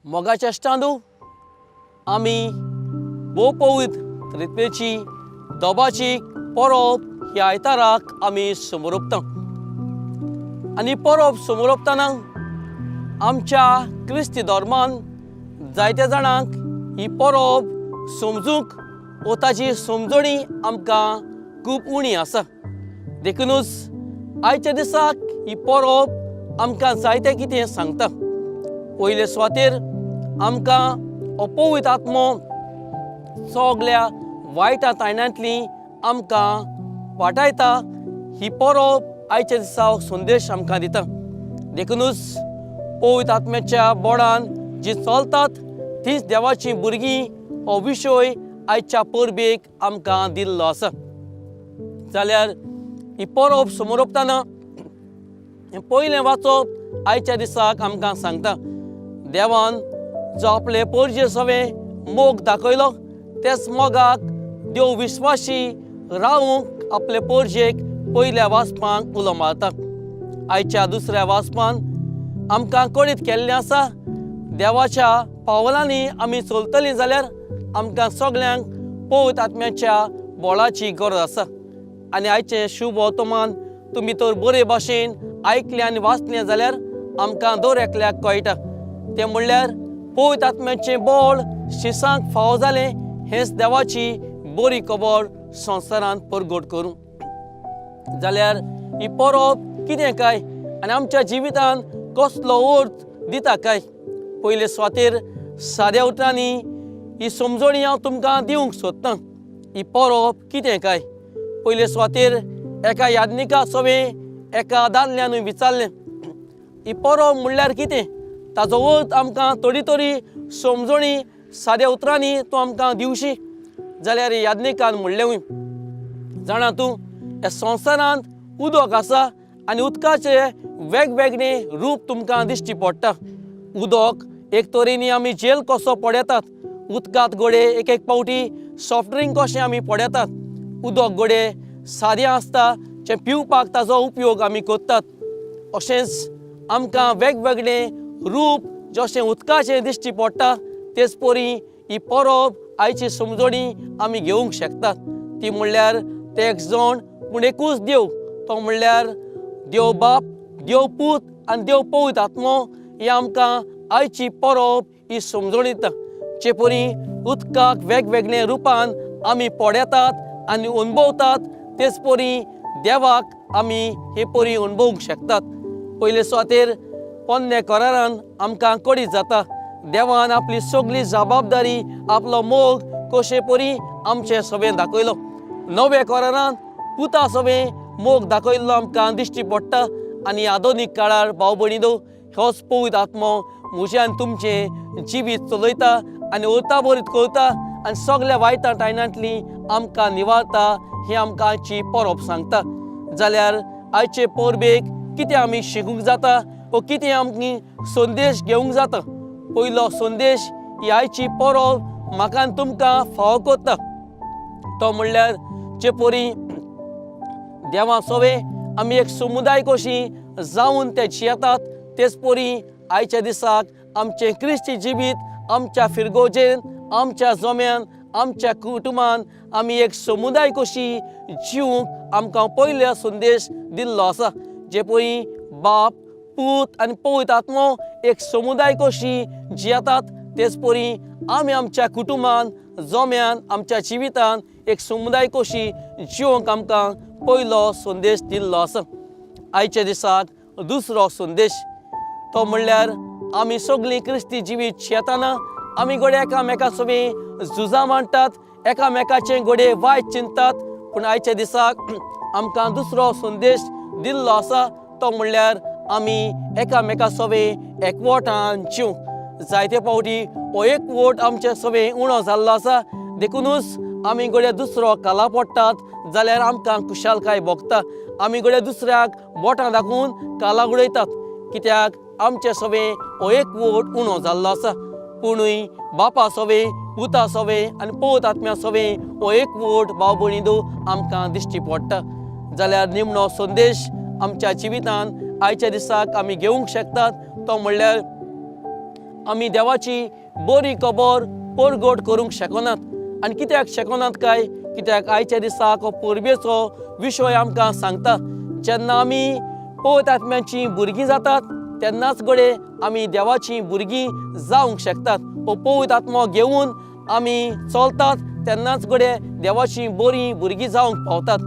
मोगाच्या इश्टांनो, आमी भोव पवित्र त्रित्वेची दोबाची परब ह्या आयताराक आमी समोरपता आनी परब समोरपतना आमच्या क्रिस्ती धर्मान जायत्या जाणांक ही परब समजूंक वो ताची समजणी आमकां खूब उणी आसा. देखुनूच आयच्या दिसाक ही परब आमकां जायतें कितें सांगता. पयले सुवातेर आमकां हो पवित्र आत्मो सगल्या वायटा तायणांतली आमकां वाटायता. ही परब आयच्या दिसा संदेश आमकां दिता. देखुनूच पवित्र आत्म्याच्या बोडान जी चलतात तीच देवाचीं भुरगीं हो विशय आयच्या परबेक आमकां दिल्लो आसा. जाल्यार ही परब समोरपतना पयलें वाचप आयच्या दिसाक आमकां सांगता, देवान जो आपले पोरजे सवें मोग दाखयलो तेच मोगाक देव विश्वासी रावूंक आपले पोरजेक पयल्या वाचपांक उलो मारता. आयच्या दुसऱ्या वाचपान आमकां कळीत केल्लें आसा, देवाच्या पावलांनी आमी चलतलीं जाल्यार आमकां सगल्यांक पवित्र आत्म्याच्या बोळाची गरज आसा. आनी आयचें शुभ वर्तमान तुमी तर बरे भाशेन आयकलें आनी वाचलें जाल्यार आमकां दर एकल्याक कळटा, तें म्हणल्यार पवित्र आत्म्याचें बळ शिसांक फावो जालें हेंच देवाची बरी खबर संवसारांत परगट करूं. जाल्यार ही परब कितें काय आनी आमच्या जिवितांत कसलो अर्थ दिता काय? पयले सुवातेर साद्या उतरांनी ही समजणी हांव तुमकां दिवंक सोदतां. ही परब कितें काय? पयले सुवातेर एका याज्ञिका सवें एका दादल्यानूय विचारलें, ही परब म्हणल्यार कितें? ताजो अर्थ आमकां थोडी तरी समजणी साद्या उतरांनी तूं आमकां दिवशी? जाल्यार याज्ञिकान म्हणलें, जाणा तूं, ह्या संवसारांत उदक आसा आनी उदकाचे वेगवेगळे रूप तुमकां दिश्टी पडटा. उदक एक तरेनी आमी जेल कसो पडयतात, उदकांत गोडे एक एक पावटी सॉफ्ट ड्रिंक कशें आमी पडयतात. उदक गोडे सादें आसता जें पिवपाक ताजो उपयोग आमी करतात. अशेंच आमकां वेगवेगळे रूप जशें उदकाचें दिश्टी पडटा तेच परी ही परब आयची समजणी आमी घेवंक शकतात. ती म्हणल्यार ते एक जण पूण एकूच देव, तो म्हणल्यार देव बाप, देव पूत आनी देव पवित्र आत्मो. ही आमकां आयची परब ही समजणी दिता. जे परी उदकाक वेगवेगळे रुपान आमी पडयतात आनी अणभवतात तेच परी देवाक आमी हे परी अणभवूंक शकतात. पयले सुवातेर पोन्ने करारान आमकां कळीत जाता, देवान आपली सगळी जबाबदारी आपलो मोग कशे परी आमचे सभेन दाखयलो. नव्या करारान पुता सभें मोग दाखयल्लो आमकां दिश्टी पडटा. आनी आधुनीक काळार भाव भयणीनो होच पवित्र आत्मो म्हजें आनी तुमचें जिवीत चलयता आनी अर्थाभरीत करता आनी सगल्या वायटां टायनांतली आमकां निवारता. ही आमकां आयची परब सांगता. जाल्यार आयचे परबेक कितें आमी शिकूंक जाता वो कितें आमकां संदेश घेवंक जाता? पयलो संदेश ही आयची परब म्हाका आनी तुमकां फावो करता, तो म्हणल्यार जे परी देवा सवें आमी एक समुदाय कशी जावन ते जियेतात तेच परी आयच्या दिसाक आमचें क्रिस्ती जिवीत आमच्या फिरगोजेन, आमच्या जम्यान, आमच्या कुटुंबान आमी एक समुदाय कशी जिवंक आमकां पयलो संदेश दिल्लो आसा. जे परी बाप, पूत आनी पवित्र आत्मो एक समुदाय कशी जियेतात तेच परी आमी आमच्या कुटुंबान, जम्यान, आमच्या जिवितान एक समुदाय कशी जिवंक आमकां पयलो संदेश दिल्लो आसा. आयच्या दिसाक दुसरो संदेश तो म्हणल्यार आमी सगळीं क्रिस्ती जिवीत जियेतना आमी घडये एकामेका सवें झुजां मांडटात, एकामेकाचें घडये वायट चिंततात, पूण आयच्या दिसाक आमकां दुसरो संदेश दिल्लो आसा, तो म्हणल्यार आमी एकामेका सवें एकवटान जिवंक. जायते फावटी हो एकवट आमचे सवें उणो जाल्लो आसा, देखुनूच आमी घडये दुसरो काला पडटात जाल्यार आमकां खुशालकाय भोगता. आमी घडये दुसऱ्याक बोटां दाखोवन काला उडयतात, कित्याक आमचे सवें हो एकवट उणो जाल्लो आसा. पुणूय बापा सवें, पुता सवें आनी पवित्र आत्म्या सवें हो एकवट भाव भयणींनो आमकां दिश्टी पडटा. जाल्यार निमणो संदेश आमच्या जिवितान आयच्या दिसाक आमी घेवंक शकतात, तो म्हणल्यार आमी देवाची बरी खबर परगट करूंक शकनात. आनी कित्याक शकनात काय? कित्याक आयच्या दिसाक हो परबेचो विशय आमकां सांगता, जेन्ना आमी पवित्र आत्म्याचीं भुरगीं जातात तेन्नाच घडये आमी देवाचीं भुरगीं जावंक शकतात. हो पवित्र आत्मो घेवन आमी चलतात तेन्नाच घडये देवाचीं बरीं भुरगीं जावंक पावतात.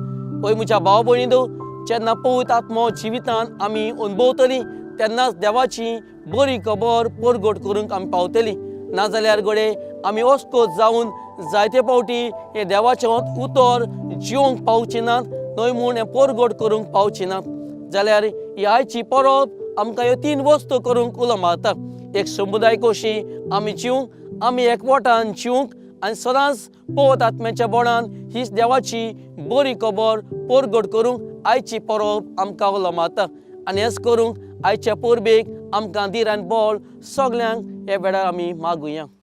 पळय म्हज्या भाव भयणींनो, जेन्ना पवित्र आत्मो जिवितान आमी अणभवतलीं तेन्नाच देवाची बरी खबर परगट करूंक आमी पावतलीं. नाजाल्यार घडये आमी अस्कोत जावन जायते फावटी हें देवाचें उतर जिवंक पावची नात, न्हय म्हूण हें परगट करूंक पावची नात. जाल्यार ही आयची परब आमकां ह्यो तीन वस्तू करूंक उलो मारता. एक समुदाय कशी आमी जिवंक, आमी एकवटान जिवंक आनी सदांच पवित्र आत्म्याच्या बळान हीच देवाची बरी खबर परगट करूंक आयची परब आमकां उलो मारता. आनी हेंच करूंक आयच्या परबेक आमकां धीर आनी बळ सगल्यांक ह्या वेळार आमी मागुया.